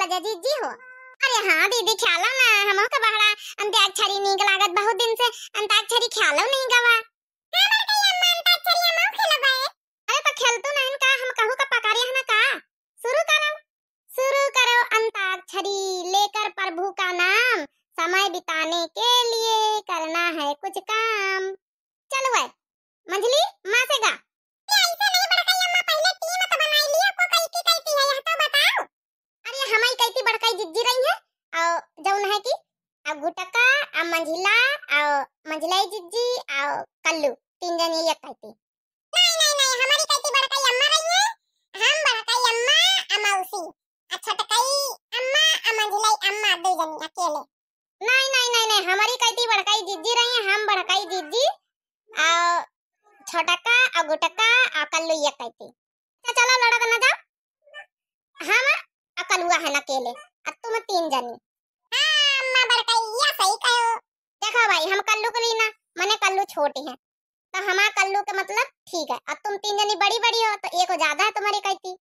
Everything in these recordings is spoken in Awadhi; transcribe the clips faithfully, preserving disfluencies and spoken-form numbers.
अजय जीजी हो। अरे हाँ दीदी, ख्यालो ना, हमहू के बहरा अंताक्षरी नीक लागत, बहुत दिन से अंताक्षरी ख्यालो नहीं गवा। हाँ बड़कई अम्मा, अंताक्षरी हमहू खेलबे। अरे तो खेलतू नहीं का, हम कहू का पकड़े है ना का? शुरू करो, शुरू करो अंताक्षरी, लेकर प्रभु का नाम, समय बिताने के लिए करना है कुछ काम। चलो भाई, मंझली माँ से गा। ये ऐसे नहीं बड़कई अम्मा, पहले टीम तो बनाई लिया, को कई की कैसी है यह तो बताओ। अरे हमई कैती बड़कई जिज्जी रही है, और जौन है कि अब गुटका, अब मंझिला, और मंझिलाई जिज्जी, और कल्लू, तीन जन ये कहती। नहीं, नहीं, नहीं, हमारी कैती बड़कई अम्मा रही है, हम बड़कई अम्मा, अ मौसी, अ छोटकई अम्मा, अ मंझिलाई अम्मा, दो जनी अकेले। नहीं, नहीं, नहीं, नहीं, हमारी कैती बड़कई जिज्जी रही है, हम बड़कई जिज्जी, और छोटका, और गुटका, और कल्लू ये कैती। तो चलो लड़त ना जाओ, हम अ कलुआ है ना अकेले, अब तुम तीन जनी। हाँ, अम्मा बड़कई, या सही कहो। देखो भाई, हम कल्लू के लिए ना, मने कल्लू छोटी है, तो हमार कल्लू के मतलब ठीक है, अब तुम तीन जनी बड़ी बड़ी हो, तो एक हो ज्यादा है तुम्हारी कैती।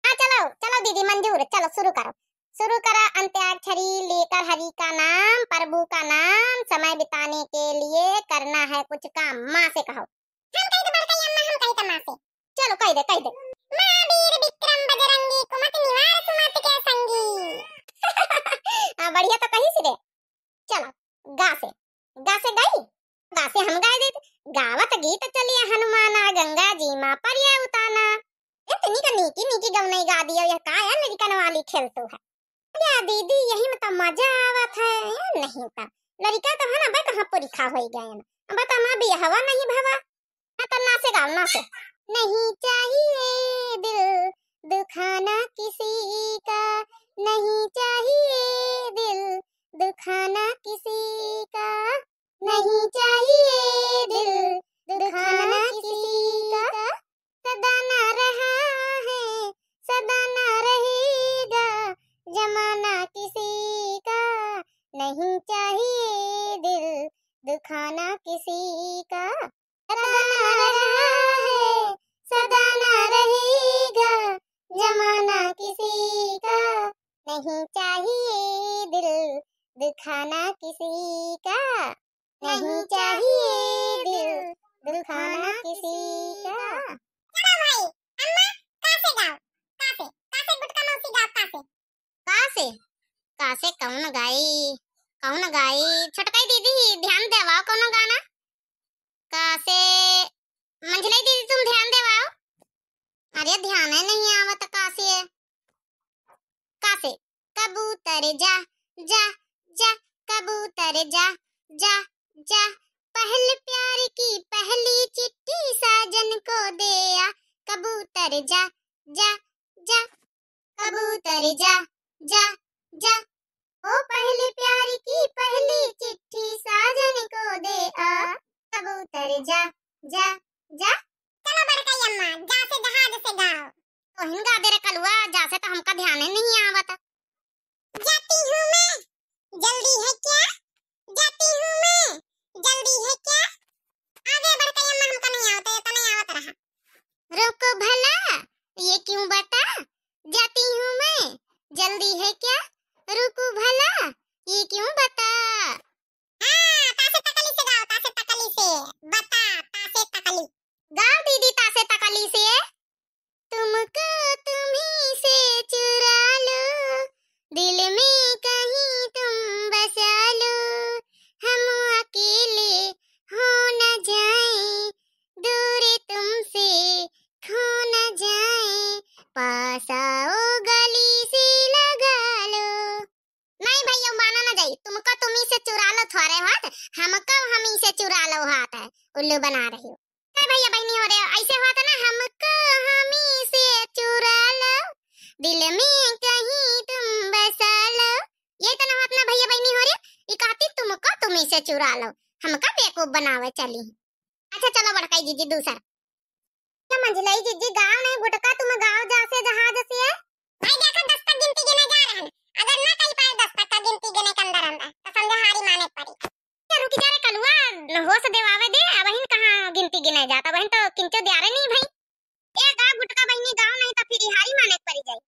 हाँ, चलो, चलो दीदी, मंजूर, चलो शुरू करो, शुरू करो अंत्याक्षरी, लेकर हरि का नाम, प्रभु का नाम, समय बिताने के लिए करना है कुछ काम, माँ से कहो। हम कही तो बड़कई अम्मा, हम कही तो माँ से। चलो, कही दे, कही दे। महावीर विक्रम बजरंगी, कुमति निवार सुमति के संगी। हाँ, बढ़िया तो कही सी रे। चलो, गा से, गा से गाई, गा से हम गाए देते। गावत गीत चलिए हनुमाना, गंगा जी माँ परिया उताना। इतनी का नीकी नीकी गवनई गा दियो, यह का है लड़कन वाली खेल तो है। या दीदी, यही में तो मजा आवत है, या नहीं तो लड़का तो है ना, बे कहाँ पुरखा होई गए ना। अब तो ना बियाहवा नहीं भवा। हाँ, तो नाचे गाओ, नाचे। नहीं चाहिए दिल दुखाना किसी का, नहीं चाहिए दिल दुखाना किसी का, नहीं चाहिए दिल दुखाना किसी का। सदा ना रहा है, सदा ना रहेगा जमाना किसी का, नहीं चाहिए दिल दुखाना किसी का। सदा ना रहा है, सदा ना रहेगा जमाना किसी का, नहीं चाहिए दिल दुखाना किसी का, नहीं चाहिए दिल दुखाना किसी का। चलो भाई, अम्मा, का से गाओ, का से, का से गुटका मौसी गाओ, का से। का से, का से कौन गाई, कौन गाई? छोटकाई दीदी, ध्यान देवाओ कौनो गाना। का से, मंझलाई दीदी, तुम ध्यान देवाओ। अरे, ध्यान ही नहीं आवत का से। का से, कबूतर जा, जा, जा, कबूतर जा, जा, जा, पहल प्यार की पहली चिट्ठी साजन को दे आ, कबूतर जा, जा, जा, कबूतर जा, जा, जा, ओ पहले प्यार की पहली चिट्ठी साजन को दे आ, कबूतर जा, जा, जा। चलो बड़कई अम्मा, जा से जहाज से गाओ। तोहिन गा दे रे कलुआ, जा से तो हमका ध्यान ही नहीं आवत। जाती हूँ मैं, जल्दी है क्या? जाती हूँ मैं, जल्दी है क्या? आगे बढ़ के अम्मा हमका नहीं आवत है, तो नहीं आवत रहा। रुको भला, ये क्यों बता? जाती हूँ मैं, जल्दी है क्या? रुको भला, ये क्यों बता? हाँ, तासे तकली से गाओ, तासे तकली से। बता, तासे तकली। गाओ दीदी, तासे तकली से। तुमको तुम्ही से चुरा लो, दिल में कहीं तुम बसा लो, हम अकेले हो न जाएं, दूर तुमसे खो न जाएं, पास आओ गली से लगा लो। नहीं भैया, माना ना जाई, तुमको तुम्ही से चुरा लो थोड़े हाथ, हमको हमी से चुरा लो हाथ है, उल्लू बना रही हो। ए भैया बहिनी हो रे, ऐसे होत ना, हमको हमी से चुरा लो, दिल में कहीं तुम बसा लो। ये तो ना होत ना भैया बहिनी हो रे, ई कहती तुमको तुम्ही से चुरा लो, हमका बेवकूफ बनावे चली। अच्छा चलो बड़काई जीजी दूसर। तो मंझलाई जीजी गाओ नहीं गुटका, तुम गाओ जा से जहाज से। भाई देखो दस तक गिनती गिने जा रहन, अगर ना कही पाए दस तक का गिनती गिने के अंदर अंदर, तो समझो हारी माने पड़ी। रुकी जा रे कलुआ, होश देवावे दे, अबहिन कहाँ गिनती गिने जात, अबहिन तो किंचो द्यारे नहीं भई। ए गा गुटका बहिनी गाओ नहीं तो फिर हारी माने के पड़ी जाई।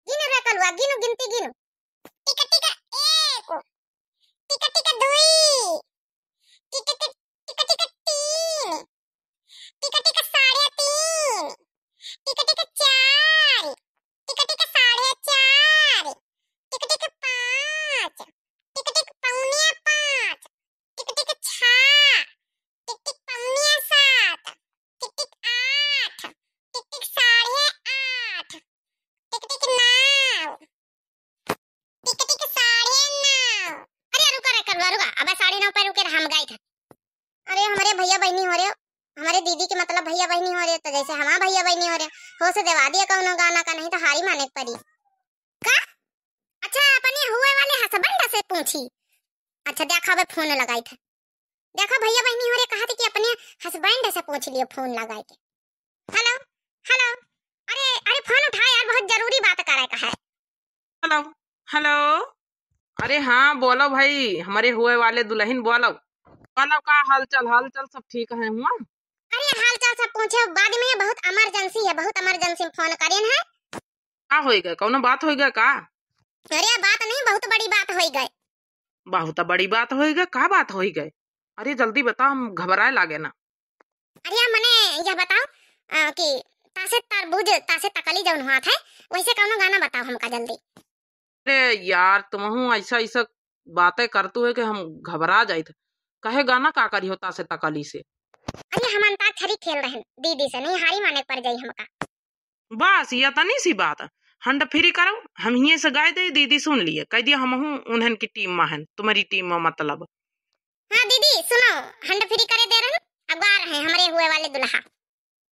गिन रे कलुआ, गिनु गिनती गिनु। टिक टिक एक, टिक टिक दुई, टिक टिक, टिक टिक तीन, टिक टिक साढ़े तीन, टिक टिक चार, टिक टिक साढ़े चार, टिक टिक पाँच, टिक टिक पौने पाँच, टिक टिक छः, टिक टिक पौने सात, टिक टिक आठ, टिक टिक साढ़े आठ, टिक टिक नौ, टिक टिक साढ़े नौ। अरे रुका रे कलुआ, रुका। अबे साढ़े नौ पे रुके, हम गाइत है। अरे हमरे भइया बहिनी हो रे, हमरे दीदी के मतलब भइया बहिनी हो रे, तो जैसे हमार भइया बहिनी हो रे, होस देवा दिया कौनो गाना का, नहीं तो हारी माने के पड़ी। का? अच्छा, अपने हुए वाले husband से पूछी। अच्छा, देखा अबे फोन लगाइत है। देखा भइया बहिनी हो रे, कहा थे कि अपने husband से पूछ लियो फोन लगाए के। हेलो, हेलो, अरे, अरे फोन उठा यार, बहुत जरूरी बात करे का है। हेलो, हेलो, अरे हाँ बोलो भाई, हमरे हुए वाले दुलहिन बोलो, बोलो का हाल चाल, हाल चाल सब ठीक है हुआ? अरे हाल चाल सब पूछे बाद में, बहुत emergency है, बहुत emergency में फोन करेन है। का होई गए, कौनो बात होई गए का? अरे बात नहीं, बहुत बड़ी बात होई गए। बहुत बड़ी बात होई गए, का बात होई गए? अरे जल्दी बता, हम घबराए लागे ना। अरे मने यह बताओ अ, कि तासे तरबूज तासे तकली जौन हुआ था, वैसे कौनो गाना बताओ हमका जल्दी। अरे यार, तुमहू ऐसा ऐसा बातें करतू है कि हम घबरा जाइत। कहे गाना का करी हो तासे तकली से? अरे हम अंताक्षरी खेल रहे हैं दीदी से, नहीं हारी माने के पड़ जाई हमका। बस ये तनी सी बात, हंड फ्री करो, हम हिये से गाए दे, दीदी सुन लिए, कह दिया हमहू उन्हन की टीम में हैं, तुम्हारी टीम में मतलब। हाँ दीदी सुनो, हंड फ्री करे दे रहे, अब गा रहे हैं हमरे हुए वाले दुल्हा।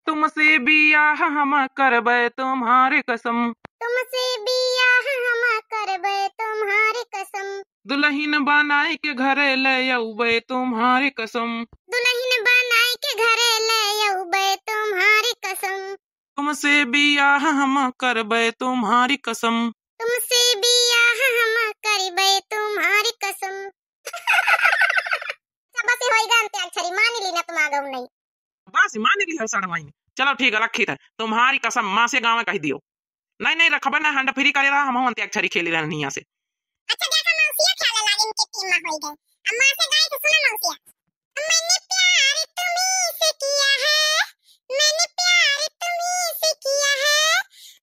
तुमसे बियाह हम करबे तुम्हारी कसम। तुमसे बियाह हम करबे तुम्हारी कसम। दुलहिन बनाई के घरे ले अउबे तुम्हारी कसम। दुलहिन बनाई के घरे ले अउबे तुम्हारी कसम। तुमसे बियाह हम करबे तुम्हारी कसम। तुमसे बियाह हम करबे तुम्हारी कसम। अच्छा, बस ये होई गए अंत्याक्षरी, मान ली ना तुम आ गऊ नहीं। बस मान ली हो सड़वाइन। चलो ठीक है, रखी थे तुम्हारी कसम, माँ से गाँव कह दियो। नहीं नहीं, रखबे ना, हंड फ्री करे रहा, हम अंत्याक्षरी खेली रहन हियाँ से। अच्छा देखा मौसिया ख्याल लागिन के टीम में होई गए। अब माँ से गाए तो सुनो मौसिया। मैंने प्यार तुम्ही से किया है, मैंने प्यार तुम्ही से किया है,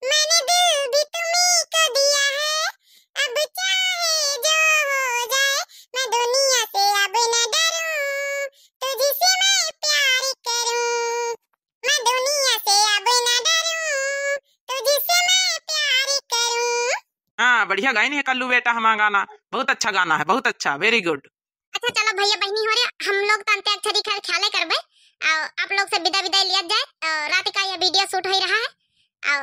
मैंने दिल भी तुम्ही को दिया है, अब चाहे जो हो जाए, मैं दुनिया से अब न डरूं, तुझसे मैं प्यार करूं, मैं दुनिया से अब न डरूं, तुझसे मैं प्यार करूं। हाँ, बढ़िया गाइन है कल्लू बेटा हमारा गाना, बहुत अच्छा गाना है, बहुत अच्छा, very good। अच्छा चलो भइया बहिनी हो रे, हम लोग तो अंत्याक्षरी खेल ख्याले करबे, और आप लोग से विदा विदा लिया जाए, और रात का ये video shoot हो रहा है, और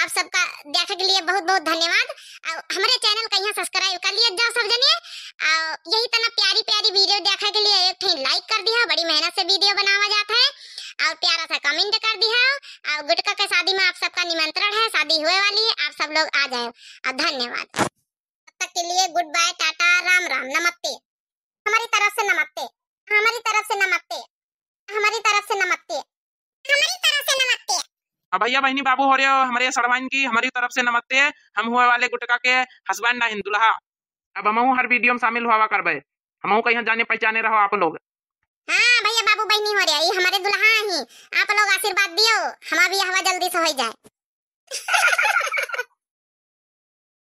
आप सबका देखे के लिए बहुत बहुत धन्यवाद। और हमरे channel का यहाँ subscribe कर लिया जाओ सब जने, और यही तना प्यारी प्यारी video देखे के लिए एक ठे like कर दिया, बड़ी मेहनत से video बनावा जाता है, और प्यारा सा comment कर दिया, और गुटका के शादी में आप सबका निमंत्रण है, शादी हुए वाली है, आप सब लोग आ जाए, और धन्यवाद। तब तक के लिए good bye, टाटा, राम राम, नमस्ते। हमारी तरफ से नमस्ते, हमारी तरफ से नमस्ते, हमारी तरफ से नमस्ते, हमारी तरफ से नमस्ते। अब भइया बहिनी बाबू हो रहे हो, हमरे सड़वाइन की हमारी तरफ से नमस्ते। हम हुए वाले गुटका के husband नहीं दुल्हा। अब हमहू हर video में शामिल हुआ करबे, हमहू कहीं जाने पहचाने रहो आप लोग। हाँ भइया बाबू बहिनी हो रहे, ये हमारे दुल्हा ही, आप लोग आशीर्वाद दियो, हमारा बियाहवा जल्दी से हो जाए।